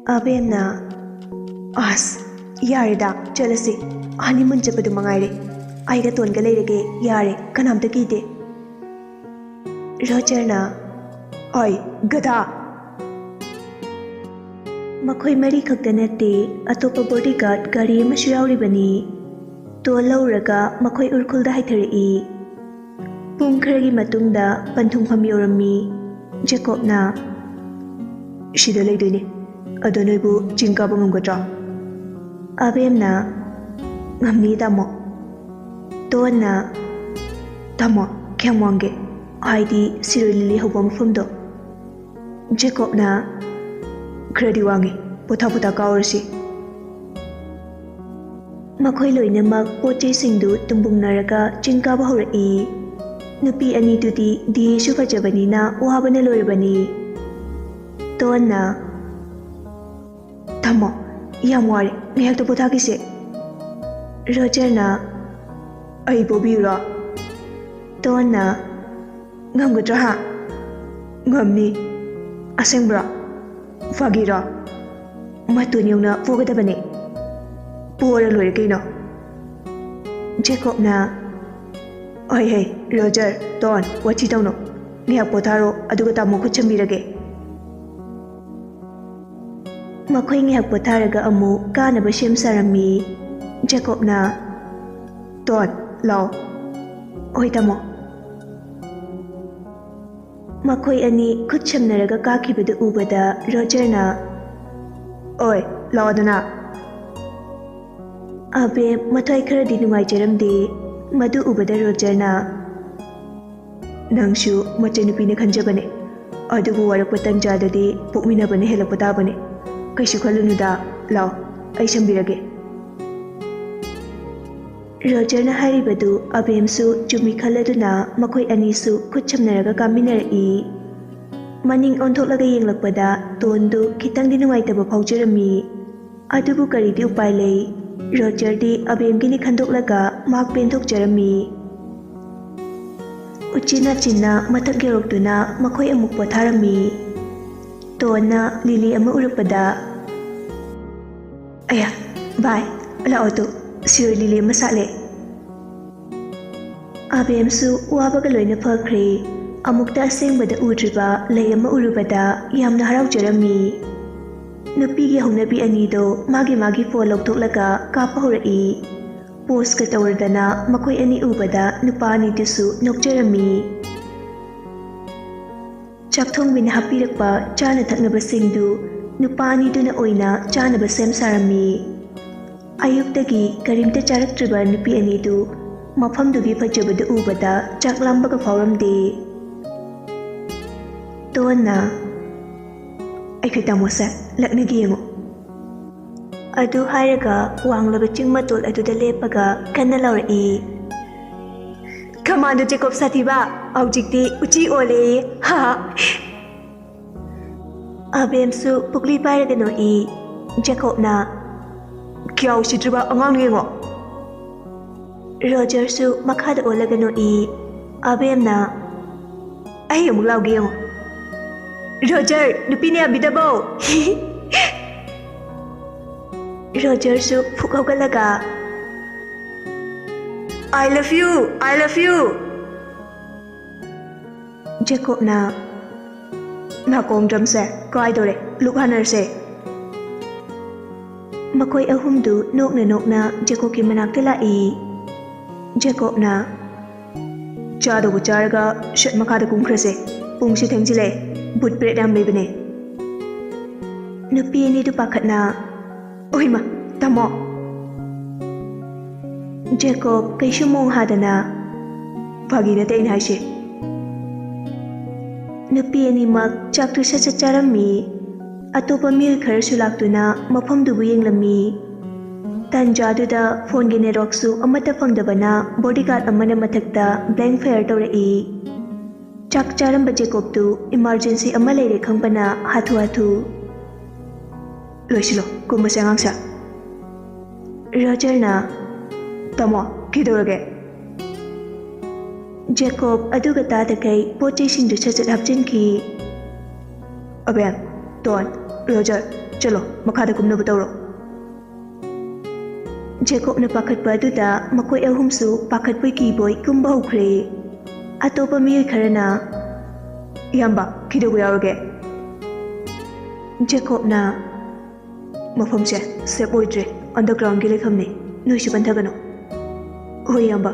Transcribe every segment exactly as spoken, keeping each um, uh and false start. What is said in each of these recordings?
ꯑꯕꯦꯝꯅ, "ꯑꯁ, ꯌꯥꯔꯦꯗ, ꯆꯠꯂꯁꯤ꯫ ꯍꯅꯤꯃꯨꯟ ꯆꯠꯄꯗꯨ ꯃꯉꯥꯏꯔꯦ꯫ ꯑꯩꯒ ꯇꯣꯟꯒ ꯂꯩꯔꯒꯦ, ꯌꯥꯔꯦ, ꯀꯅꯥꯝꯇ ꯀꯤꯗꯦ꯫" ꯔꯣꯖꯔꯅ, "ꯑꯣꯏ, ꯒꯙꯥ!" ꯃꯈꯣꯏ ꯃꯔꯤ ꯈꯛꯇ ꯅꯠꯇꯦ, ꯑꯇꯣꯞꯄ ꯕꯣꯗꯤꯒꯥꯔꯗ ꯒꯥꯔꯤ ꯑꯃꯁꯨ ꯌꯥꯎꯔꯤꯕꯅꯤ꯫ ꯇꯣꯜ ꯂꯧꯔꯒ ꯃꯈꯣꯏ ꯎꯔꯈꯨꯜꯗ ꯍꯥꯏꯊꯔꯛꯏ꯫ ꯄꯨꯡ ꯈꯔꯒꯤ ꯃꯇꯨꯡꯗ ꯄꯟꯊꯨꯡꯐꯝ ꯌꯧꯔꯝꯃꯤ꯫ ꯖꯦꯀꯣꯕꯅ, "ꯁꯤꯗ ꯂꯩꯗꯣꯏꯅꯦ꯫ ꯑꯗꯣ ꯅꯣꯏꯕꯨ ꯆꯤꯡ ꯀꯥꯕ ꯉꯝꯒꯗ꯭ꯔꯣ?" ꯑꯕꯦꯝꯅ, "ꯉꯝꯅꯤ, ꯇꯥꯃꯣ꯫" ꯇꯣꯟꯅ, "ꯇꯥꯃꯣ, ꯀꯌꯥꯝ ꯋꯥꯡꯒꯦ? ꯍꯥꯏꯗꯤ ꯁꯤꯔꯣꯏ ꯂꯤꯂꯤ ꯍꯧꯕ ꯃꯐꯝꯗꯣ?" ꯖꯦꯀꯣꯕꯅ, "ꯈꯔꯗꯤ ꯋꯥꯡꯉꯤ꯫ ꯄꯣꯊꯥ ꯄꯣꯊꯥ ꯀꯥꯎꯔꯁꯤ꯫" ꯃꯈꯣꯏ ꯂꯣꯏꯅꯃꯛ ꯄꯣꯠ ꯆꯩꯁꯤꯡꯗꯨ ꯇꯨꯝꯕꯨꯡꯅꯔꯒ ꯆꯤꯡ ꯀꯥꯕ ꯍꯧꯔꯛꯏ꯫ ꯅꯨꯄꯤ ꯑꯅꯤꯗꯨꯗꯤ ꯗꯤ ꯑꯦꯁꯨ ꯐꯖꯕꯅꯤꯅ ꯋꯥꯕꯅ ꯂꯣꯏꯔꯕꯅꯤ꯫ ꯇꯣꯟꯅ, "ꯇꯥꯃꯣ, ꯌꯥꯝ ꯋꯥꯔꯦ, ꯉꯥꯏꯍꯥꯛꯇ ꯄꯣꯊꯥꯈꯤꯁꯦ꯫" ꯔꯣꯖꯔꯅ, "ꯑꯩ ꯄꯣꯕꯤꯌꯨꯔꯣ?" ꯇꯣꯟꯅ, "ꯉꯝꯒꯗ꯭ꯔꯣ ꯍꯥ?" "ꯉꯝꯅꯤ꯫" "ꯑꯁꯦꯡꯕ꯭ꯔꯣ? ꯐꯥꯒꯤꯔꯣ?" "ꯃꯇꯣꯟ ꯌꯧꯅ ꯄꯣꯒꯗꯕꯅꯦ꯫ ꯄꯣꯔ ꯂꯣꯏꯔꯦ ꯀꯩꯅꯣ꯫" ꯖꯦꯀꯣꯕꯅ, "ꯍꯣꯏ ꯍꯦ, ꯔꯣꯖꯔ, ꯇꯣꯟ, ꯋꯥꯊꯤ ꯇꯧꯅꯨ꯫ ꯉꯥꯏꯍꯥꯛ ꯄꯣꯊꯥꯔꯣ, ꯑꯗꯨꯒ ꯇꯥꯃꯣ ꯈꯨꯠ ꯁꯝꯕꯤꯔꯒꯦ꯫" ꯃꯈꯣꯏ ꯉꯥꯏꯍꯥꯛ ꯄꯣꯊꯥꯔꯒ ꯑꯃꯨꯛ ꯀꯥꯅꯕ ꯁꯦꯝ ꯁꯥꯔꯝꯃꯤ꯫ ꯖꯦꯀꯣꯕꯅ, "ꯇꯣꯟ, ꯂꯥꯛꯑꯣ꯫" "ꯍꯣꯏ, ꯇꯥꯃꯣ꯫" ꯃꯈꯣꯏ ꯑꯅꯤ ꯈꯨꯠ ꯁꯝꯅꯔꯒ ꯀꯥꯈꯤꯕꯗꯨ ꯎꯕꯗ ꯔꯣꯖꯔꯅ, "ꯑꯣꯏ, ꯂꯥꯛꯑꯣꯗꯅ꯫" ꯑꯕꯦꯝ ꯃꯊ꯭ꯋꯥꯏ ꯈꯔꯗꯤ ꯅꯨꯡꯉꯥꯏꯖꯔꯝꯗꯦ꯫ ꯃꯗꯨ ꯎꯕꯗ ꯔꯣꯖꯔꯅ, "ꯅꯪꯁꯨ ꯃꯆꯟꯅꯨꯄꯤꯅ ꯈꯟꯖꯕꯅꯦ, ꯑꯗꯨꯕꯨ ꯋꯥꯔꯛꯄ ꯇꯟꯖꯥꯗꯗꯤ ꯄꯣꯛꯃꯤꯟꯅꯕꯅ ꯍꯦꯜꯂꯛꯄ ꯇꯥꯕꯅꯦ꯫ ꯀꯩꯁꯨ ꯈꯜꯂꯨꯅꯨꯗ, ꯂꯥꯛꯑꯣ, ꯑꯩ ꯁꯝꯕꯤꯔꯒꯦ꯫" ꯔꯣꯖꯔꯅ ꯍꯥꯏꯔꯤꯕꯗꯨ ꯑꯕꯦꯝꯁꯨ ꯆꯨꯝꯃꯤ ꯈꯜꯂꯗꯨꯅ ꯃꯈꯣꯏ ꯑꯅꯤꯁꯨ ꯈꯨꯠ ꯁꯝꯅꯔꯒ ꯀꯥꯃꯤꯟꯅꯔꯛꯏ꯫ ꯃꯅꯤꯡ ꯑꯣꯟꯊꯣꯛꯂꯒ ꯌꯦꯡꯂꯛꯄꯗ ꯇꯣꯟꯗꯨ ꯈꯤꯇꯪꯗꯤ ꯅꯨꯡꯉꯥꯏꯇꯕ ꯐꯥꯎꯖꯔꯝꯃꯤ꯫ ꯑꯗꯨꯕꯨ ꯀꯔꯤꯗꯤ ꯎꯄꯥꯏ ꯂꯩ? ꯔꯣꯖꯔꯗꯤ ꯑꯕꯦꯝꯒꯤꯅꯤ ꯈꯟꯗꯣꯛꯂꯒ ꯃꯍꯥꯛ ꯄꯦꯟꯊꯣꯛꯆꯔꯝꯃꯤ꯫ ꯎꯆꯤꯟ ꯅꯥꯆꯤꯟꯅ ꯃꯊꯛ ꯌꯧꯔꯛꯇꯨꯅ ꯃꯈꯣꯏ ꯑꯃꯨꯛ ꯄꯣꯊꯥꯔꯝꯃꯤ꯫ ꯇꯣꯟꯅ ꯂꯤꯂꯤ ꯑꯃ ꯎꯔꯛꯄꯗ ꯑꯌꯥ, ꯚꯥꯏ, ꯂꯥꯛꯑꯣ ꯇꯨ, ꯁꯤꯔꯣꯏ ꯂꯤꯂꯤ ꯑꯃ ꯁꯥꯠꯂꯦ꯫ ꯑꯕꯦꯝꯁꯨ ꯋꯥꯕꯒ ꯂꯣꯏꯅ ꯐꯈ꯭ꯔꯦ꯫ ꯑꯃꯨꯛꯇ ꯑꯁꯦꯡꯕꯗ ꯎꯗ꯭ꯔꯤꯕ ꯂꯩ ꯑꯃ ꯎꯔꯨꯕꯗ ꯌꯥꯝꯅ ꯍꯔꯥꯎꯖꯔꯝꯃꯤ꯫ ꯅꯨꯄꯤꯒꯤ ꯍꯧꯅꯕꯤ ꯑꯅꯤꯗꯣ ꯃꯥꯒꯤ ꯃꯥꯒꯤ ꯐꯣꯟ ꯂꯧꯊꯣꯛꯂꯒ ꯀꯥꯞꯄ ꯍꯧꯔꯛꯏ꯫ ꯄꯣꯁꯀ ꯇꯧꯔꯗꯅ ꯃꯈꯣꯏ ꯑꯅꯤ ꯎꯕꯗ ꯅꯨꯄꯥ ꯑꯅꯤꯗꯨꯁꯨ ꯅꯣꯛꯆꯔꯝꯃꯤ꯫ ꯆꯥꯛꯊꯣꯡꯕꯤꯅ ꯍꯥꯞꯄꯤꯔꯛꯄ ꯆꯥꯅ ꯊꯛꯅꯕꯁꯤꯡꯗꯨ ꯅꯨꯄꯥ ꯑꯅꯤꯗꯨꯅ ꯑꯣꯏꯅ ꯆꯥꯅꯕ ꯁꯦꯝ ꯁꯥꯔꯝꯃꯤ꯫ ꯑꯌꯨꯛꯇꯒꯤ ꯀꯔꯤꯝꯇ ꯆꯥꯔꯛꯇ꯭ꯔꯤꯕ ꯅꯨꯄꯤ ꯑꯅꯤꯗꯨ ꯃꯐꯝꯗꯨꯒꯤ ꯐꯖꯕꯗꯨ ꯎꯕꯗ ꯆꯥꯛ ꯂꯥꯝꯕꯒ ꯐꯥꯎꯔꯝꯗꯦ꯫ ꯇꯣꯟꯅ, "ꯑꯩꯈꯣꯏ ꯇꯥꯃꯣꯁꯦ ꯂꯛꯅꯒꯦ ꯌꯦꯡꯉꯣ꯫" ꯑꯗꯨ ꯍꯥꯏꯔꯒ ꯋꯥꯡꯂꯕ ꯆꯤꯡ ꯃꯇꯣꯜ ꯑꯗꯨꯗ ꯂꯦꯞꯄꯒ ꯀꯟꯅ ꯂꯥꯎꯔꯛꯏ, "ꯈꯃꯥꯟꯗꯨ ꯖꯦꯀꯣꯕ ꯁꯥꯊꯤꯕ, ꯍꯧꯖꯤꯛꯇꯤ ꯎꯆꯤ ꯑꯣꯜꯂꯦꯌꯦ, ꯍꯥ ꯍꯥ꯫" ꯑꯕꯦꯝꯁꯨ ꯄꯨꯛꯂꯤ ꯄꯥꯏꯔꯒ ꯅꯣꯛꯏ꯫ ꯖꯦꯀꯣꯕꯅ, "ꯀꯌꯥ ꯎꯁꯤꯠꯇ꯭ꯔꯤꯕ ꯑꯉꯥꯡꯅꯣ ꯌꯦꯡꯉꯣ꯫" ꯔꯣꯖꯔꯁꯨ ꯃꯈꯥꯗ ꯑꯣꯜꯂꯒ ꯅꯣꯛꯏ꯫ ꯑꯕꯦꯝꯅ, "ꯑꯩ ꯑꯃꯨꯛ ꯂꯥꯎꯒꯦ ꯌꯦꯡꯉꯣ꯫" "ꯔꯣꯖꯔ, ꯅꯨꯄꯤꯅ ꯌꯥꯕꯤꯗꯕꯧ꯫" ꯔꯣꯖꯔꯁꯨ ꯐꯨꯛ ꯍꯧꯒꯠꯂꯒ, "I love you, I love you꯫" ꯖꯦꯀꯣꯕꯅ, "ꯅꯥꯀꯣꯡ ꯗ꯭ꯔꯝꯁꯦ ꯀꯥꯏꯗꯧꯔꯦ, ꯂꯨꯛ ꯍꯥꯟꯅꯔꯁꯦ꯫" ꯃꯈꯣꯏ ꯑꯍꯨꯝꯗꯨ ꯅꯣꯛꯅ ꯅꯣꯛꯅ ꯖꯦꯀꯣꯕꯀꯤ ꯃꯅꯥꯛꯇ ꯂꯥꯛꯏ꯫ ꯖꯦꯀꯣꯕꯅ, "ꯆꯥꯗꯧꯕ ꯆꯥꯔꯒ ꯁꯠ ꯃꯈꯥꯗ ꯀꯨꯝꯈ꯭ꯔꯁꯦ, ꯄꯨꯡꯁꯤ ꯊꯦꯡꯖꯤꯜꯂꯛꯑꯦ, ꯚꯨꯠ ꯄ꯭ꯔꯦꯠ ꯌꯥꯝ ꯂꯩꯕꯅꯦ꯫" ꯅꯨꯄꯤ ꯑꯅꯤꯗꯨ ꯄꯥꯈꯠꯅ, "ꯑꯣꯏꯃ, ꯇꯥꯃꯣ!" ꯖꯦꯀꯣꯕ ꯀꯩꯁꯨ ꯃꯣꯡ ꯍꯥꯗꯅ, "ꯐꯥꯒꯤ ꯅꯠꯇꯦ ꯑꯩꯅ ꯍꯥꯏꯁꯦ꯫" ꯅꯨꯄꯤ ꯑꯅꯤꯃꯛ ꯆꯥꯛꯇꯨ ꯁꯠ ꯁꯠ ꯆꯥꯔꯝꯃꯤ꯫ ꯑꯇꯣꯞꯄ ꯃꯤꯑꯣꯏ ꯈꯔꯁꯨ ꯂꯥꯛꯇꯨꯅ ꯃꯐꯝꯗꯨꯕꯨ ꯌꯦꯡꯂꯝꯃꯤ꯫ ꯇꯥꯟꯖꯥꯗꯨꯗ ꯐꯣꯟꯒꯤ ꯅꯦꯠꯋꯥꯛꯁꯨ ꯑꯃꯠꯇ ꯐꯪꯗꯕꯅ ꯕꯣꯗꯤꯒꯥꯔꯗ ꯑꯃꯅ ꯃꯊꯛꯇ ꯕ꯭ꯂꯦꯡ ꯐꯥꯌꯔ ꯇꯧꯔꯛꯏ꯫ ꯆꯥꯛ ꯆꯥꯔꯝꯕ ꯖꯦꯀꯣꯕꯇꯨ ꯏꯃꯥꯔꯖꯦꯟꯁꯤ ꯑꯃ ꯂꯩꯔꯦ ꯈꯪꯕꯅ ꯍꯥꯊꯨ ꯍꯥꯊꯨ, "ꯂꯣꯏꯁꯤꯜꯂꯣ, ꯀꯨꯝꯃꯁꯦ ꯑꯉꯥꯡꯁꯦ꯫" ꯔꯣꯖꯔꯅ, "ꯇꯥꯃꯣ, ꯀꯩꯗꯧꯔꯒꯦ?" ꯖꯦꯀꯣꯕ ꯑꯗꯨꯒ ꯇꯥꯗꯈꯩ ꯄꯣꯠ ꯆꯩꯁꯤꯡꯗꯨ ꯁꯠ ꯁꯠ ꯍꯥꯞꯆꯤꯟꯈꯤ꯫ "ꯑꯕꯦꯝ, ꯇꯣꯟ, ꯔꯣꯖꯔ, ꯆꯠꯂꯣ, ꯃꯈꯥꯗ ꯀꯨꯝꯅꯕ ꯇꯧꯔꯣ꯫" ꯖꯦꯀꯣꯕꯅ ꯄꯥꯈꯠꯄ ꯑꯗꯨꯗ ꯃꯈꯣꯏ ꯑꯍꯨꯝꯁꯨ ꯄꯥꯈꯠꯄꯣꯏ ꯀꯤꯕꯣꯏ ꯀꯨꯝꯕ ꯍꯧꯈ꯭ꯔꯦ꯫ ꯑꯇꯣꯞꯄ ꯃꯤꯑꯣꯏ ꯈꯔꯅ, "ꯏꯌꯥꯝꯕ, ꯀꯩꯗꯧꯕ ꯌꯥꯎꯔꯒꯦ?" ꯖꯦꯀꯣꯕꯅ, "ꯃꯐꯝꯁꯦ ꯁꯦꯐ ꯑꯣꯏꯗ꯭ꯔꯦ, ꯑꯟꯗꯔꯒ꯭ꯔꯥꯎꯟꯒꯤ ꯂꯩꯐꯝꯅꯤ, ꯅꯣꯏꯁꯨ ꯄꯟꯊꯒꯅꯨ꯫" "ꯍꯣꯏ, ꯏꯌꯥꯝꯕ꯫"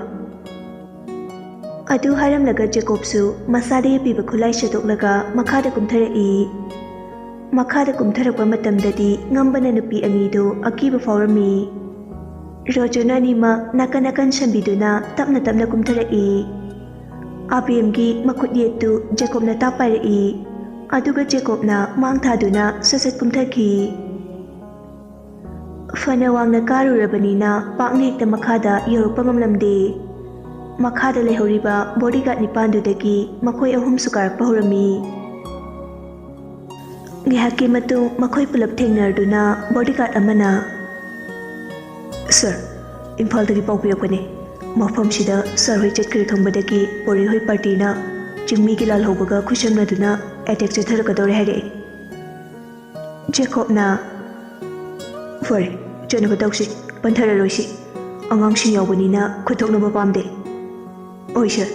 ꯑꯗꯨ ꯍꯥꯏꯔꯝꯂꯒ ꯖꯦꯀꯣꯕꯁꯨ ꯃꯁꯥꯗ ꯌꯦꯞꯄꯤꯕ ꯈꯨꯠꯂꯥꯏ ꯁꯦꯠꯇꯣꯛꯂꯒ ꯃꯈꯥꯗ ꯀꯨꯝꯊꯔꯛꯏ꯫ ꯃꯈꯥꯗ ꯀꯨꯝꯊꯔꯛꯄ ꯃꯇꯝꯗꯗꯤ ꯉꯝꯕꯅ ꯅꯨꯄꯤ ꯑꯅꯤꯗꯨ ꯑꯀꯤꯕ ꯐꯥꯎꯔꯝꯃꯤ꯫ ꯔꯣꯖꯔꯅ ꯑꯅꯤꯃꯛ ꯅꯥꯀꯟ ꯅꯥꯀꯟ ꯁꯝꯕꯤꯗꯨꯅ ꯇꯞꯅ ꯇꯞꯅ ꯀꯨꯝꯊꯔꯛꯏ꯫ ꯑꯕꯦꯝꯒꯤ ꯃꯈꯨꯠ ꯌꯦꯠꯇꯨ ꯖꯦꯀꯣꯕꯅ ꯇꯥꯞ ꯄꯥꯏꯔꯛꯏ, ꯑꯗꯨꯒ ꯖꯦꯀꯣꯕꯅ ꯃꯥꯡ ꯊꯥꯗꯨꯅ ꯁꯠ ꯁꯠ ꯀꯨꯝꯊꯈꯤ꯫ ꯐꯅ ꯋꯥꯡꯅ ꯀꯥꯔꯨꯔꯕꯅꯤꯅ ꯄꯥꯛꯅ ꯍꯦꯛꯇ ꯃꯈꯥꯗ ꯌꯧꯔꯛꯄ ꯉꯝꯂꯝꯗꯦ꯫ ꯃꯈꯥꯗ ꯂꯩꯍꯧꯔꯤꯕ ꯕꯣꯗꯤꯒꯥꯔꯗ ꯅꯤꯄꯥꯟꯗꯨꯗꯒꯤ ꯃꯈꯣꯏ ꯑꯍꯨꯝꯁꯨ ꯀꯥꯔꯛꯄ ꯍꯧꯔꯝꯃꯤ꯫ ꯉꯥꯏꯍꯥꯛꯀꯤ ꯃꯇꯨꯡ ꯃꯈꯣꯏ ꯄꯨꯂꯞ ꯊꯦꯡꯅꯔꯗꯨꯅ ꯕꯣꯗꯤꯒꯥꯔꯗ ꯑꯃꯅ, "ꯁꯥꯔ, ꯏꯝꯐꯥꯜꯗꯒꯤ ꯄꯥꯎ ꯄꯤꯔꯛꯄꯅꯦ꯫ ꯃꯐꯝꯁꯤꯗ ꯁꯥꯔ ꯍꯣꯏ ꯆꯠꯈ꯭ꯔꯦ ꯈꯪꯕꯗꯒꯤ ꯄꯣꯔꯤ ꯍꯣꯏ ꯄꯥꯔꯇꯤꯅ ꯆꯤꯡꯃꯤꯒꯤ ꯂꯥꯜꯍꯧꯕꯒ ꯈꯨꯠꯁꯝꯅꯗꯨꯅ ꯑꯦꯇꯦꯛ ꯆꯠꯊꯔꯛꯀꯗꯧꯔꯦ ꯍꯥꯏꯔꯛꯑꯦ꯫" ꯖꯦꯀꯣꯕꯅ, "ꯐꯔꯦ, ꯆꯠꯅꯕ ꯇꯧꯁꯤ, ꯄꯟꯊꯔꯔꯣꯏꯁꯤ꯫ ꯑꯉꯥꯡꯁꯤꯡ ꯌꯥꯎꯕꯅꯤꯅ ꯈꯨꯠꯊꯣꯛꯅꯕ ꯄꯥꯝꯗꯦ꯫" "ꯑꯣꯏ, ꯁꯥꯔ꯫"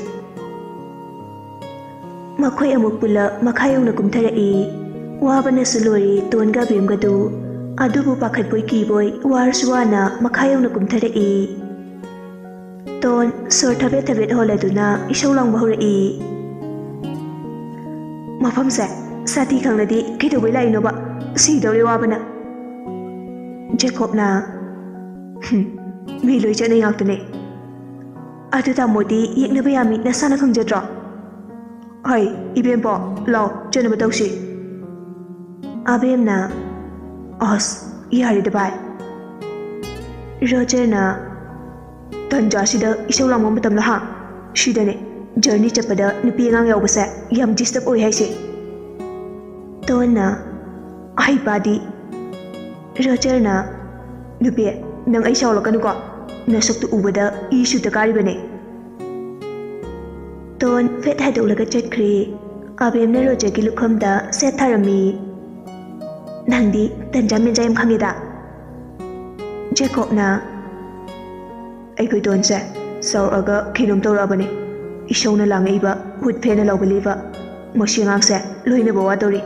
ꯃꯈꯣꯏ ꯑꯃꯨꯛ ꯄꯨꯂꯞ ꯃꯈꯥ ꯌꯧꯅ ꯀꯨꯝꯊꯔꯛꯏ꯫ ꯋꯥꯕꯅꯁꯨ ꯂꯣꯏꯔꯦ ꯇꯣꯟꯒ ꯕꯦꯝꯒꯗꯨ꯫ ꯑꯗꯨꯕꯨ ꯄꯥꯈꯠꯄꯣꯏ ꯀꯤꯕꯣꯏ ꯋꯥꯔꯁꯨ ꯋꯥꯅ ꯃꯈꯥ ꯌꯧꯅ ꯀꯨꯝꯊꯔꯛꯏ꯫ ꯇꯣꯟ ꯁꯣꯔ ꯊꯕꯦꯠ ꯊꯕꯦꯠ ꯍꯣꯜꯂꯗꯨꯅ ꯏꯁꯧ ꯂꯥꯡꯕ ꯍꯧꯔꯛꯏ꯫ "ꯃꯐꯝꯁꯦ ꯁꯥꯊꯤ ꯈꯪꯂꯗꯤ ꯀꯩꯗꯧꯕꯩ ꯂꯥꯛꯏꯅꯣꯕ? ꯁꯤꯗꯧꯔꯦ ꯋꯥꯕꯅ꯫" ꯖꯦꯀꯣꯕꯅ, "ꯍꯨꯝ, ꯃꯤ ꯂꯣꯏ ꯆꯠꯅꯩ ꯉꯥꯛꯇꯅꯦ꯫ ꯑꯗꯨ ꯇꯥꯃꯣꯗꯤ ꯌꯦꯛꯅꯕ ꯌꯥꯝꯃꯤ ꯅꯁꯥꯅ ꯈꯪꯖꯗ꯭ꯔꯣ? ꯍꯩ, ꯏꯕꯦꯝꯕꯣ, ꯂꯥꯎ, ꯆꯠꯅꯕ ꯇꯧꯁꯤ꯫" ꯑꯕꯦꯝꯅ, "ꯑꯁ, ꯌꯥꯔꯦꯗ ꯚꯥꯏ꯫" ꯔꯣꯖꯔꯅ, "ꯇꯟꯖꯥꯁꯤꯗ ꯏꯁꯧ ꯂꯥꯡꯕ ꯃꯇꯝꯂ ꯍꯥ? ꯁꯤꯗꯅꯦ ꯖꯔꯅꯤ ꯆꯠꯄꯗ ꯅꯨꯄꯤ ꯑꯉꯥꯡ ꯌꯥꯎꯕꯁꯦ ꯌꯥꯝ ꯗꯤꯁꯇꯔꯕ ꯑꯣꯏ ꯍꯥꯏꯁꯦ꯫" ꯇꯣꯟꯅ, "ꯑꯍꯩꯄꯥꯗꯤ꯫" ꯔꯣꯖꯔꯅ, "ꯅꯨꯄꯤ, ꯅꯪ ꯑꯩ ꯁꯥꯎꯔꯛꯀꯅꯨꯀꯣ, ꯅꯁꯛꯇꯨ ꯎꯕꯗ ꯏ ꯁꯨꯠꯇ ꯀꯥꯔꯤꯕꯅꯦ꯫" ꯇꯣꯟ ꯐꯦꯠ ꯍꯥꯏꯗꯣꯛꯂꯒ ꯆꯠꯈ꯭ꯔꯦ꯫ ꯑꯕꯦꯝꯅ ꯔꯣꯖꯔꯒꯤ ꯂꯨꯈꯝꯗ ꯁꯦꯠ ꯊꯥꯔꯝꯃꯤ꯫ "ꯅꯪꯗꯤ ꯇꯟꯖꯥ ꯃꯦꯟꯖꯥ ꯌꯥꯝ ꯈꯪꯉꯦꯗ꯫" ꯖꯦꯀꯣꯕꯅ, ꯑꯩꯈꯣꯏ ꯗꯣꯟꯁꯦ ꯆꯥꯎꯔꯛꯑꯒ ꯀꯩꯅꯣꯝ ꯇꯧꯔꯛꯑꯕꯅꯦ꯫ ꯏꯁꯧꯅ ꯂꯥꯡꯉꯛꯏꯕ, ꯍꯨꯠ ꯐꯦꯅ ꯂꯥꯎꯒꯜꯂꯤꯕ, ꯃꯁꯤ ꯑꯉꯥꯡꯁꯦ ꯂꯣꯏꯅꯕ ꯋꯥꯗꯧꯔꯤ꯫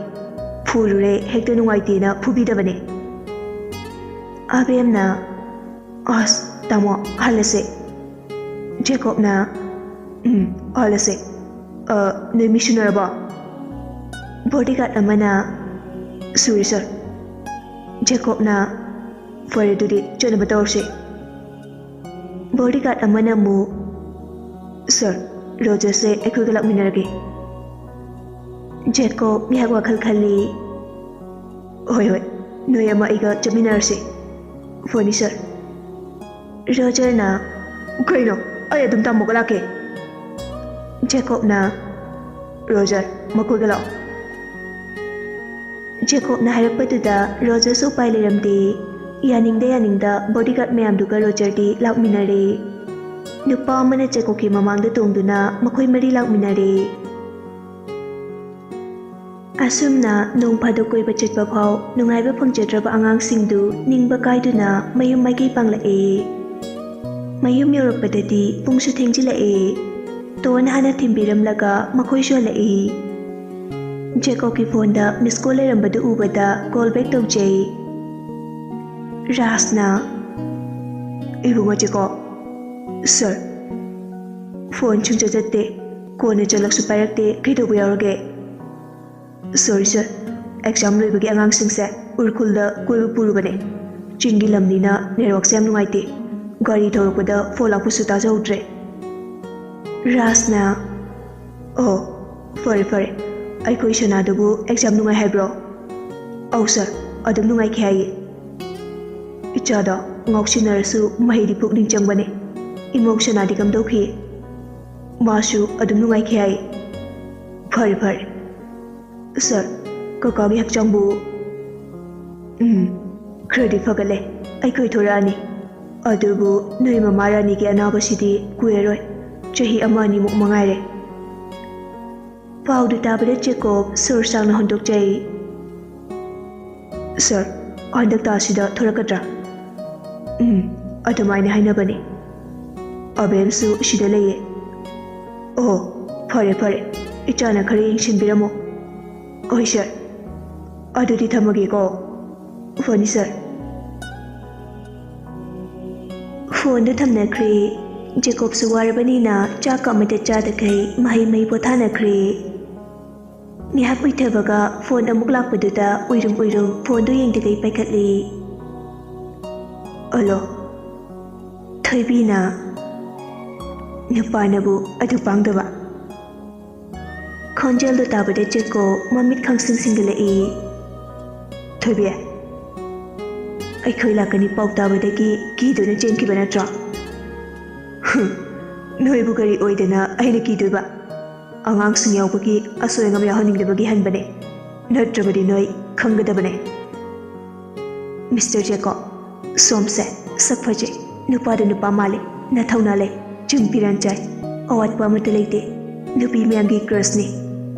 ꯐꯨꯔꯨꯔꯦ, ꯍꯦꯛꯇ ꯅꯨꯡꯉꯥꯏꯇꯦꯅ ꯐꯨꯕꯤꯗꯕꯅꯦ꯫ ꯑꯕꯦꯝꯅ, "ꯑꯁ, ꯇꯥꯃꯣ, ꯍꯜꯂꯁꯦ꯫" ꯖꯦꯀꯣꯕꯅ, "ꯎꯝ, ꯍꯜꯂꯁꯦ꯫ ꯑ, ꯅꯣꯏ ꯃꯤ ꯁꯨꯅꯔꯕꯣ?" ꯕꯣꯗꯤꯒꯥꯔꯗ ꯑꯃꯅ, "ꯁꯨꯔꯦ, ꯁꯥꯔ꯫" ꯖꯦꯀꯣꯕꯅ, "ꯐꯔꯦ, ꯑꯗꯨꯗꯤ ꯆꯠꯅꯕ ꯇꯧꯔꯁꯤ꯫" ꯕꯣꯗꯤꯒꯥꯔꯗ ꯑꯃꯅ ꯑꯃꯨꯛ, "ꯁꯥꯔ, ꯔꯣꯖꯔꯁꯦ ꯑꯩꯈꯣꯏꯒ ꯂꯥꯛꯃꯤꯟꯅꯔꯒꯦ꯫" ꯖꯦꯀꯣꯕ ꯉꯥꯏꯍꯥꯛ ꯋꯥꯈꯜ ꯈꯜꯂꯤ꯫ "ꯍꯣꯏ, ꯍꯣꯏ, ꯅꯣꯏ ꯑꯃ ꯑꯩꯒ ꯆꯠꯃꯤꯟꯅꯔꯁꯤ꯫" "ꯐꯅꯤ, ꯁꯥꯔ꯫" ꯔꯣꯖꯔꯅ, "ꯀꯩꯅꯣ? ꯑꯩ ꯑꯗꯨꯝ ꯇꯥꯃꯣꯒ ꯂꯥꯛꯀꯦ꯫" ꯖꯦꯀꯣꯕꯅ, "ꯔꯣꯖꯔ, ꯃꯈꯣꯏꯒ ꯂꯥꯛꯑꯣ꯫" ꯖꯦꯀꯣꯕꯅ ꯍꯥꯏꯔꯛꯄꯗꯨꯗ ꯔꯣꯖꯔꯁꯨ ꯎꯄꯥꯏ ꯂꯩꯔꯝꯗꯦ꯫ ꯌꯥꯅꯤꯡꯗ ꯌꯥꯅꯤꯡꯗ ꯕꯣꯗꯤꯒꯥꯔꯗ ꯃꯌꯥꯝꯗꯨꯒ ꯔꯣꯖꯔꯗꯤ ꯂꯥꯛꯃꯤꯟꯅꯔꯦ꯫ ꯅꯨꯄꯥ ꯑꯃꯅ ꯖꯦꯀꯣꯕꯀꯤ ꯃꯃꯥꯡꯗ ꯇꯣꯡꯗꯨꯅ ꯃꯈꯣꯏ ꯃꯔꯤ ꯂꯥꯛꯃꯤꯟꯅꯔꯦ꯫ ꯑꯁꯨꯝꯅ ꯅꯣꯡ ꯐꯥꯗꯣꯛ ꯀꯣꯏꯕ ꯆꯠꯄ ꯐꯥꯎ ꯅꯨꯡꯉꯥꯏꯕ ꯐꯪꯖꯗ꯭ꯔꯕ ꯑꯉꯥꯡꯁꯤꯡꯗꯨ ꯅꯤꯡꯕ ꯀꯥꯏꯗꯨꯅ ꯃꯌꯨꯝ ꯃꯥꯏꯀꯩ ꯄꯥꯡꯂꯛꯑꯦ꯫ ꯃꯌꯨꯝ ꯌꯧꯔꯛꯄꯗꯗꯤ ꯄꯨꯡꯁꯨ ꯊꯦꯡꯖꯤꯜꯂꯛꯑꯦ꯫ ꯇꯣꯟ ꯍꯥꯟꯅ ꯊꯤꯟꯕꯤꯔꯝꯂꯒ ꯃꯈꯣꯏꯁꯨ ꯍꯜꯂꯛꯏ꯫ ꯖꯦꯀꯣꯕꯀꯤ ꯐꯣꯟꯗ ꯃꯤꯁ ꯀꯣꯜ ꯂꯩꯔꯝꯕꯗꯨ ꯎꯕꯗ ꯀꯣꯜ ꯕꯦꯛ ꯇꯧꯖꯩ꯫ ꯔꯥꯖꯅ, "ꯏꯕꯨꯡꯉꯣ ꯖꯦꯀꯣꯕ꯫" "ꯁꯥꯔ꯫" "ꯐꯣꯟ ꯁꯨꯡꯆꯠ ꯆꯠꯇꯦ, ꯀꯣꯟꯅ ꯆꯠꯂꯛꯁꯨ ꯄꯥꯏꯔꯛꯇꯦ, ꯀꯩꯗꯧꯕ ꯌꯥꯎꯔꯒꯦ?" "ꯁꯣꯔꯤ ꯁꯥꯔ, ꯑꯦꯛꯖꯥꯝ ꯂꯣꯏꯕꯒꯤ ꯑꯉꯥꯡꯁꯤꯡꯁꯦ ꯎꯔꯈꯨꯜꯗ ꯀꯣꯏꯕ ꯄꯨꯔꯨꯕꯅꯦ꯫ ꯆꯤꯡꯒꯤ ꯂꯝꯅꯤꯅ ꯅꯦꯠꯋꯥꯛꯁꯦ ꯌꯥꯝ ꯅꯨꯡꯉꯥꯏꯇꯦ꯫ ꯒꯥꯔꯤ ꯊꯧꯔꯛꯄꯗ ꯐꯣꯟ ꯂꯥꯛꯄꯁꯨ ꯇꯥꯖꯍꯧꯗ꯭ꯔꯦ꯫" ꯔꯥꯖꯅ, "ꯑꯣ, ꯐꯔꯦ ꯐꯔꯦ꯫ ꯑꯩꯈꯣꯏ ꯁꯅꯥꯗꯨꯕꯨ ꯑꯦꯛꯖꯥꯝ ꯅꯨꯡꯉꯥꯏ ꯍꯥꯏꯕ꯭ꯔꯣ?" "ꯑꯧ ꯁꯥꯔ, ꯑꯗꯨꯝ ꯅꯨꯡꯉꯥꯏꯈꯤ ꯍꯥꯏꯌꯦ꯫" "ꯏꯆꯥꯗꯣ ꯉꯥꯎꯁꯤꯟꯅꯔꯁꯨ ꯃꯍꯩꯗꯤ ꯄꯨꯛꯅꯤꯡ ꯆꯪꯕꯅꯦ꯫ ꯏꯃꯧ ꯁꯅꯥꯗꯤ ꯀꯝꯗꯧꯈꯤ?" "ꯃꯥꯁꯨ ꯑꯗꯨꯝ ꯅꯨꯡꯉꯥꯏꯈꯤ ꯍꯥꯏꯌꯦ꯫" "ꯐꯔꯦ ꯐꯔꯦ꯫ ꯁꯥꯔ, ꯀꯀꯥꯒꯤ ꯍꯛꯆꯥꯡꯕꯨ?" "ꯎꯝ, ꯈꯔꯗꯤ ꯐꯒꯠꯂꯦ꯫ ꯑꯩꯈꯣꯏ ꯊꯣꯔꯛꯑꯅꯤ꯫ ꯑꯗꯨꯕꯨ ꯅꯣꯏ ꯃꯃꯥ ꯔꯥꯅꯤꯒꯤ ꯑꯅꯥꯕꯁꯤꯗꯤ ꯀꯨꯏꯔꯔꯣꯏ꯫ ꯆꯍꯤ ꯑꯃ ꯑꯅꯤꯃꯨꯛ ꯃꯉꯥꯏꯔꯦ꯫" ꯄꯥꯎꯗꯨ ꯇꯥꯕꯗ ꯖꯦꯀꯣꯕ ꯁꯣꯔ ꯁꯥꯡꯅ ꯍꯣꯟꯗꯣꯛꯆꯩ꯫ "ꯁꯥꯔ, ꯍꯟꯗꯛ ꯊꯥꯁꯤꯗ ꯊꯣꯔꯛꯀꯗ꯭ꯔꯥ?" "ꯎꯝ, ꯑꯗꯨꯃꯥꯏꯅ ꯍꯥꯏꯅꯕꯅꯤ꯫ ꯑꯕꯦꯝꯁꯨ ꯁꯤꯗ ꯂꯩꯌꯦ꯫ ꯑꯣ, ꯐꯔꯦ ꯐꯔꯦ, ꯏꯆꯥꯅ ꯈꯔ ꯌꯦꯡꯁꯤꯟꯕꯤꯔꯝꯃꯣ꯫ ꯍꯣꯏ ꯁꯥꯔ, ꯑꯗꯨꯗꯤ ꯊꯝꯃꯒꯦꯀꯣ꯫ ꯐꯅꯤ ꯁꯥꯔ꯫ ꯐꯣꯟꯗꯨ ꯊꯝꯅꯈ꯭ꯔꯦ꯫ ꯖꯦꯀꯣꯕꯁꯨ ꯋꯥꯔꯕꯅꯤꯅ ꯆꯥꯛꯀ ꯑꯃꯠꯇ ꯆꯥꯗꯈꯩ ꯃꯍꯩ ꯃꯍꯩ ꯄꯣꯊꯥꯅꯈ꯭ꯔꯦ꯫ ꯉꯥꯏꯍꯥꯛ ꯎꯏꯊꯕꯒ ꯐꯣꯟ ꯑꯃꯨꯛ ꯂꯥꯛꯄꯗꯨꯗ ꯎꯏꯔꯨꯝ ꯎꯏꯔꯨꯝ ꯐꯣꯟꯗꯨ ꯌꯦꯡꯗꯈꯩ ꯄꯥꯏꯈꯠꯂꯤ꯫ ꯑꯂꯣ, ꯊꯣꯏꯕꯤꯅ꯫ ꯅꯨꯄꯥꯅꯕꯨ ꯑꯗꯨ ꯄꯥꯡꯗꯕ꯫ ꯈꯣꯟꯖꯦꯜꯗꯨ ꯇꯥꯕꯗ ꯖꯦꯀꯣ ꯃꯃꯤꯠ ꯈꯪꯁꯤꯡ ꯁꯤꯡꯒꯠꯂꯛꯏ꯫ ꯊꯣꯏꯕꯤ, ꯑꯩꯈꯣꯏ ꯂꯥꯛꯀꯅꯤ ꯄꯥꯎ ꯇꯥꯕꯗꯒꯤ ꯀꯤꯗꯨꯅ ꯆꯦꯟꯈꯤꯕ ꯅꯠꯇ꯭ꯔꯣ? ꯍꯨꯝ, ꯅꯣꯏꯕꯨ ꯀꯔꯤ ꯑꯣꯏꯗꯅ ꯑꯩꯅ ꯀꯤꯗꯣꯏꯕ? ꯑꯉꯥꯡꯁꯤꯡ ꯌꯥꯎꯕꯒꯤ ꯑꯁꯣꯏ ꯑꯉꯥꯝ ꯌꯥꯎꯍꯟꯅꯤꯡꯗꯕꯒꯤ ꯍꯟꯕꯅꯦ, ꯅꯠꯇ꯭ꯔꯕꯗꯤ ꯅꯣꯏ ꯈꯪꯒꯗꯕꯅꯦ꯫ ꯃꯤꯁꯇꯔ ꯖꯦꯀꯣ, ꯁꯣꯝꯁꯦ ꯁꯛ ꯐꯖꯩ, ꯅꯨꯄꯥꯗ ꯅꯨꯄꯥ ꯃꯥꯜꯂꯤ, ꯅꯊꯧꯅꯥ ꯂꯩ, ꯆꯤꯟ ꯐꯤꯔꯥꯟ ꯆꯥꯏ, ꯑꯋꯥꯠꯄ ꯑꯃꯠꯇ ꯂꯩꯇꯦ, ꯅꯨꯄꯤ ꯃꯌꯥꯝꯒꯤ ꯀ꯭ꯔꯁꯅꯤ꯫